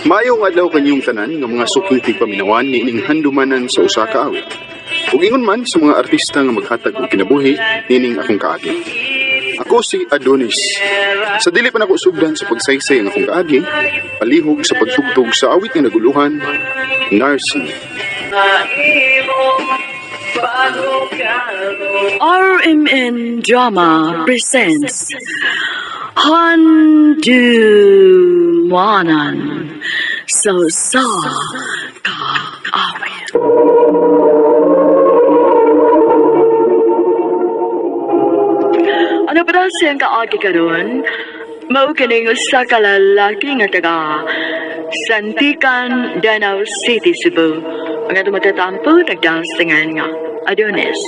Maayong adlaw kanyong tanan nga mga suking tigpaminawan niining handumanan sa usa ka awit. Ug ingon man sa mga artista nga maghatag og kinabuhi niining akong kaagi. Ako si Adonis. Sa dili pa nako sugdan sa pagsaysay ang akong kaagi, palihog sa pagtugtog sa awit nga naguluhan, Narcy. RMN Drama presents Handumanan sa Usa Ka Awit. Ano pa siyang kaagi karon? Mao kining usa ka lalaki nga taga Santikan, Danau City, Cebu. Ang atong matatampo nagdasingan nga Adonis.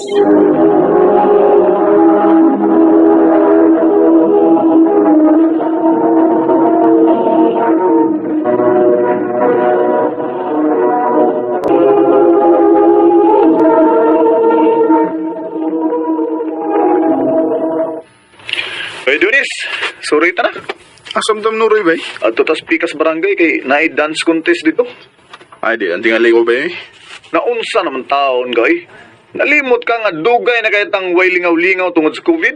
Hey, Dunis, sorry ta na. Asam tam nuroy bay? Adto tas pikas barangay kay naay dance contest dito. Ay di, ang tingali ko bay. Naunsa naman taon kay. Nalimot ka nga dugay na kay tang way lingaw-lingaw tungod sa COVID.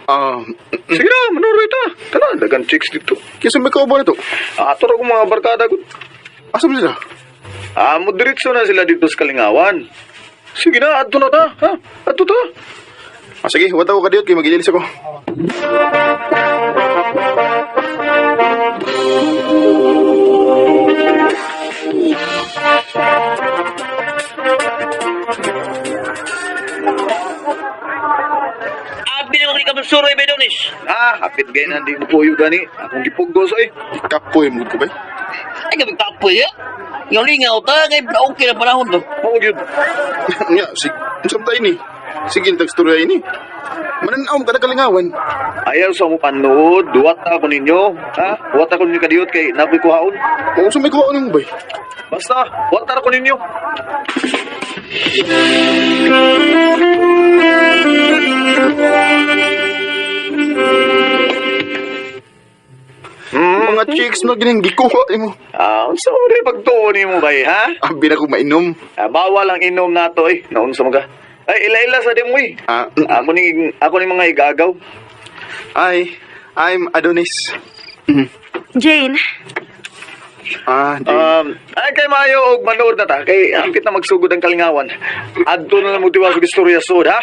Ah, Sige na, manuroy ta. Tara, dagan chicks dito. kinsa may kauban na to? Ato ra kong mga barkada ko. Asam sila? Ah, mo diretso na sila dito sa Kalingawan. Sige na, adto na ta. Ha? Adto ta. Ah, sige, wataw ka diyot kay magidilis ako. Abi na ko ni Suroy Bedonis. Ah, hapit gay na di mo puyo gani. Akong gipugos ay. Kapoy mo ko bay. Ay gabi kapoy ya. Yung lingaw ta kay okay na panahon to. Mao gyud. Nya, si unsam tayo ni? Sige, tagstorya ini. Mananaw ka na kalingawan. Ayaw sa mo panood, duwat na ako ninyo. Ha? Duwat ako ninyo kadiyot kay nakoy kuhaon. Kung sa may kuha nimo bay? Basta, duwat na ako ninyo. Mga chicks na gining gikuha nimo. Ah, unsa mo rin pagtuon nimo bay, ha? Abi na ko mainom. Ah, bawal ang inom nato eh. Naunsa mo ka? Ay, ila-ila sa di mo eh. Ah, Ako ni mga igagaw. ay, I'm Adonis. Jane, Ah, di. Ay kay maayo og manood na ta kay hapit na magsugod ang kalingawan. Adto na lang mo tiwas og istorya sud, ha?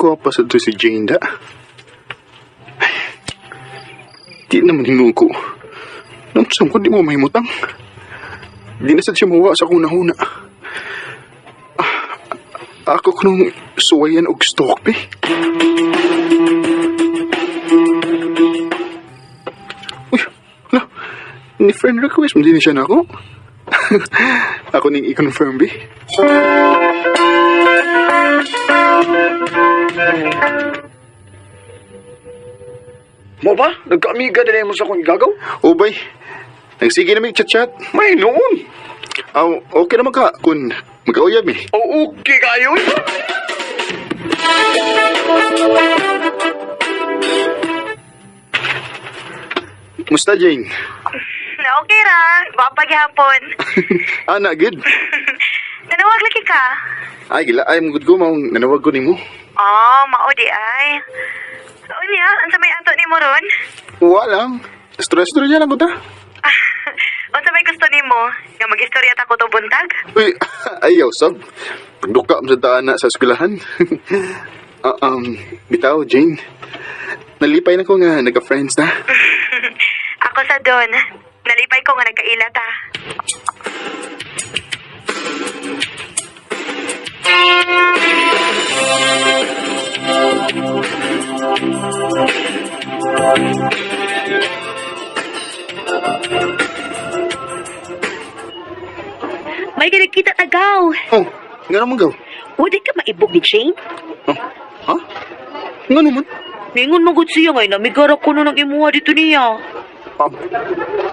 Kuha pa sa to si Jane da. Ay, di naman hinuon ko. Nansam ko di mo mahimutang. Di na sad siya mawa sa akong nahuna. Ah, ako kunong suwayan og stalk be. Uy, hala. Ni friend request mo din siya na ako. Ako ning i-confirm be. Mo ba? Nagkaamiga din mo sa akong igagaw? O bay, nagsige na may chat-chat. May noon. Aw, okay naman ka kung magkauyab eh. O okay kayo. eh. Musta, Jane? na okay ra. Gwapa gihapon. Ana, good. Nanawag lagi ka. Ay, gila, ay, good ko, maong nanawag ko nimo. Oh, mao di ay. Unya, unsa may ato nimo ron? Wala lang. Stress-stress lang ko ta. Unsa may gusto nimo? Nga magistorya ta ko to buntag? Uy, ayaw, sab. Pagduka mo sa daan na sa eskwelahan. Ah, bitaw, Jane. Nalipay na ko nga, nagka-friends na. Ako sa don. Nalipay ko nga nagkaila ta. May kita tagaw. Oh, nga naman gaw. Wala ka maibog ni Jane. Oh, ha? Nga naman? Ningon mo gud siya ngay namigara ko no ng imuha dito niya. Ah,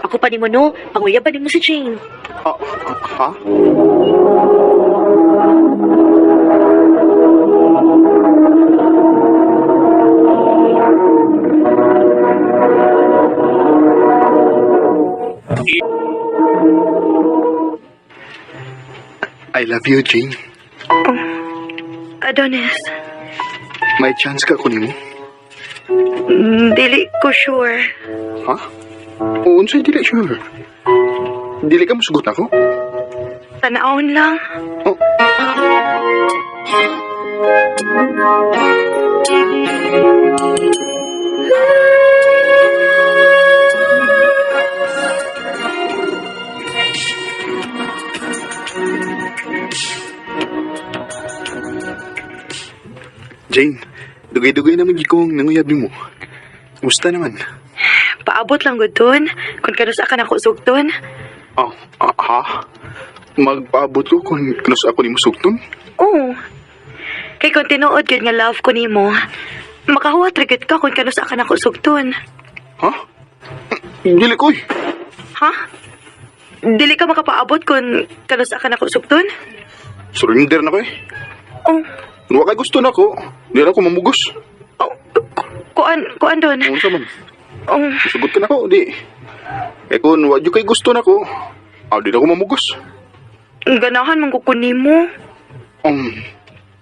Ako pa nimo no, panguyaban nimo si Jane. ah, ha? I love you, Jane. Adonis, May chance ka ko nimo? dili ko sure. Ha? Oo, unsay dili sure. Dili ka mosugot ako? Tanawon lang. Oh. Jane, dugay-dugay naman gid kong nanguyab nimo. Kumusta naman? Paabot lang gud dun. Kung kanusa ka na ko sugton. Oh, ah, ha? Magpaabot ko kung kanus ako nimo sugton? Oo. Kay kung tinuod gyud nga love ko nimo, makahuwat ra gyud ka kung kanusa ka na ko sugton. Ha? Dili ko eh. Ha? Dili ka makapaabot kung kanusa ka na ko sugton? Surrender na ko eh. Oh, Kung wa kay gusto na ko, di na ako mamugos. oh kuan kuan doon. Unsa man? Oh, Sugot ka na ko, di. Eh kung wa jud kay gusto na ko, ah, di na ako mamugos. ganahan man ko nimo.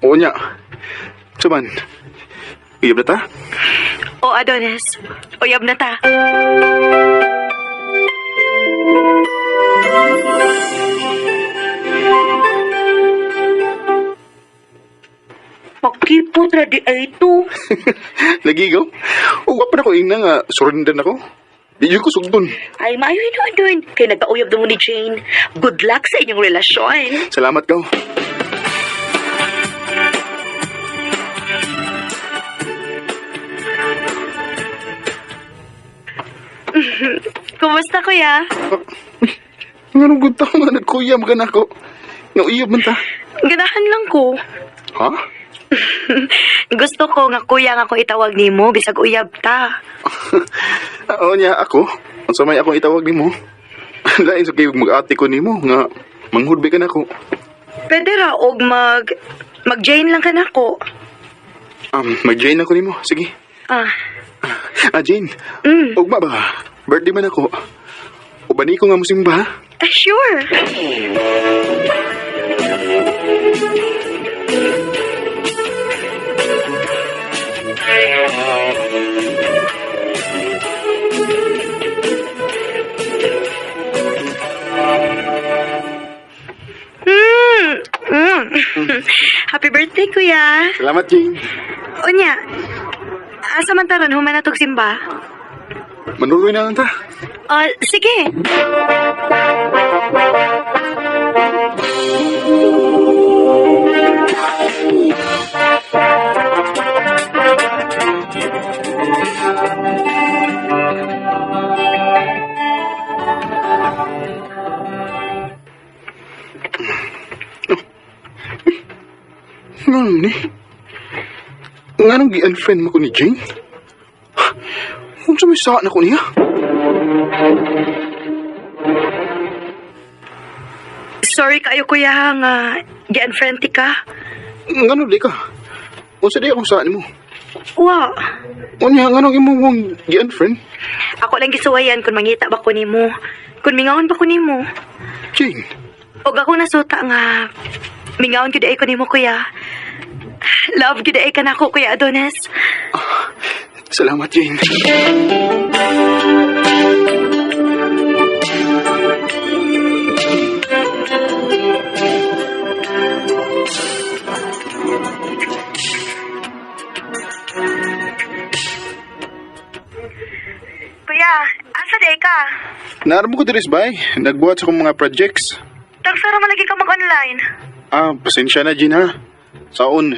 Oo niya. Unsa man? Iyab na ta? O Adonis, uyab na ta. Pakipot ra di ay to. Nagigaw? O wa pa na ko ingna nga surrender na ko. Di jud ko sugton. Ay, maayo hinuon dun. Kay nagpauyab mo ni Jane. Good luck sa inyong relasyon. Salamat kaw. Kumusta kuya? Nganong good ta nga nagkuyam ka na ko. Nga uyab man ta. Ganahan lang ko. Ha? Gusto ko nga kuya nga ko itawag nimo bisag uyab ta. Oo niya ako. Unsa may akong itawag nimo? Lain sa kay mag-ate ko nimo nga manghudbi ka nako. Pwede ra og mag mag Jane lang ka nako. Mag-join ako nimo. Sige. Ah, Ah, Jane. Mm. Ugma ba? Birthday man ako. Ubani ko nga musimba. Ha? ah, sure. Mm. Happy birthday, kuya. Salamat, Jane. Unya, asa man taron human na tog simba? Manuloy na lang ta. Ah, sige. Ngano ni? Nganong gi-unfriend mo ko ni Jane? Unsa may saa na ko niya? Sorry kayo kuya nga gi-unfriend ti ka. Ngano di ka? Unsa di akong saa nimo? Wa, Unya nganong imo mong gi-unfriend? ako lang gisuwayan kung mangita ba ko nimo. Kung mingawon ba ko nimo. Jane, Og ako nasuta nga mingawon gyud ay ko nimo kuya. Love gyud ay ka nako kuya Adonis. salamat Jane. Kuya, asa day ka? Naarmo ko diri sa bay. Nagbuhat sa akong mga projects. Tagsara man lagi ka mag-online. Ah, pasensya na Jane ha. Saon,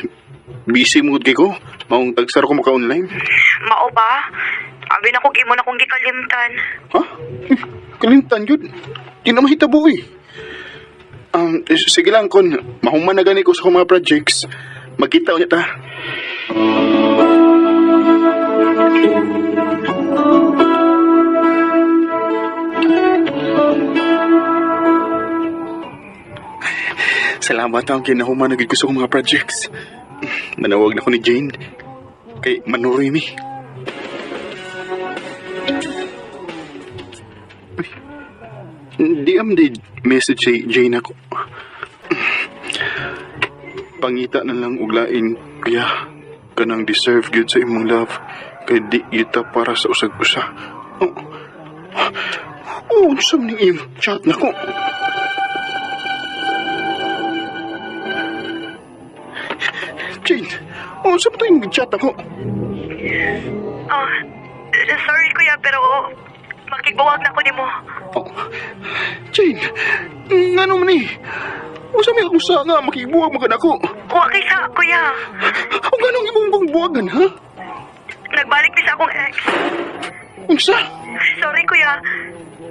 busy mo gud kay ko. Maong tagsar ko maka-online. Mao ba? Abi na ko imo na kong gikalimtan. Ha? Eh, kalimtan yun. Di na mahitabo eh. Sige lang kon, mahuman na gani ko sa akong mga projects. Magkita unya ta. Salamat ang kinahuman na gid ko sa akong mga projects. Manawag na ko ni Jane. Kay manuroy mi. Uy, di am di message si Jane ako. Pangita na lang uglain kaya kanang deserve gyud sa imong love kay di kita para sa usag-usa. Oh, oh, unsa man ning iyong chat nako? Jane, unsa man to yung chat ako? Oh, sorry kuya, pero makigbuwag na ko nimo. Oh, Jane, ngano man ni? Unsa may akong sa nga makibuwag man ka nako? Wa kay sa kuya. O ganong imong kong buwagan, ha? Nagbalik mi sa akong ex. Unsa? Sorry kuya,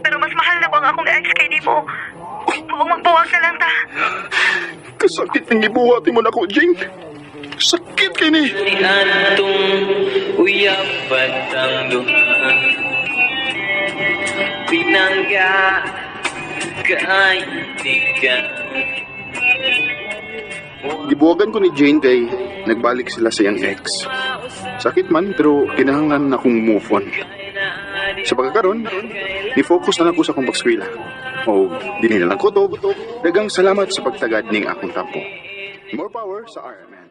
pero mas mahal na ko ang akong ex kay nimo. Maong magbuwag na lang ta. Kasakit ng gibuhat mo nako, Jane. Sakit kay ni. Niadtong uyabat ang duha Pinangga kaibigan. Gibuwagan ko ni Jane kay nagbalik sila sa iyang ex. Sakit man pero kinahanglan na akong move on. Sa pagkakaron, ni-focus na lang ko sa akong pagskwela. O, dinhi na lang ko to. Dagang salamat sa pagtagad ning akong tampo. More power sa RMN.